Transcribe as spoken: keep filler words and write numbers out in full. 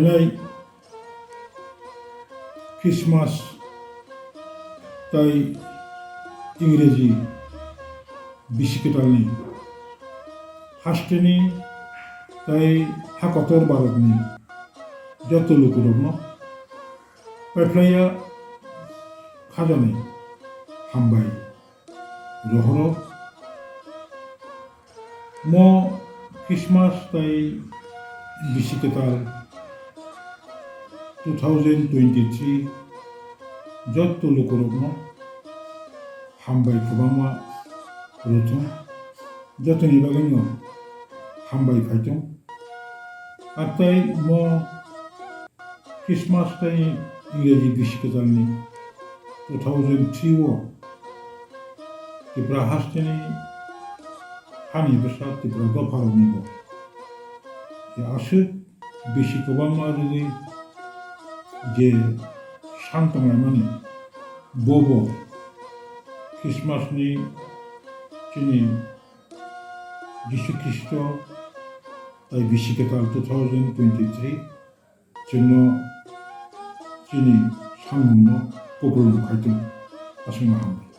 Nai Christmas tai Ingreji bisi kwtalni hasteni tai ha kotor Bharatni joto lukurokno paiphlaiya khajani hambai rohoro. Mo Christmas tai bisi kwtal two thousand twenty-three joto lukurokno hambai kwbangma rwthung, jotoni bagwino hambai phaithung. Atai mo Christmas tai Ingreji bisi kwtalni two thousand three o Tripura hasteni hani bwsa Tripura dopharokni bo. Aswk bisi kwbangma rwgwi je san tonglaimani, bobo Christmas ni chini Jisu Khristo tai bisi kwtal two thousand twenty-three chwngno chini samungno kupulung khaitong. Aswkno hambai.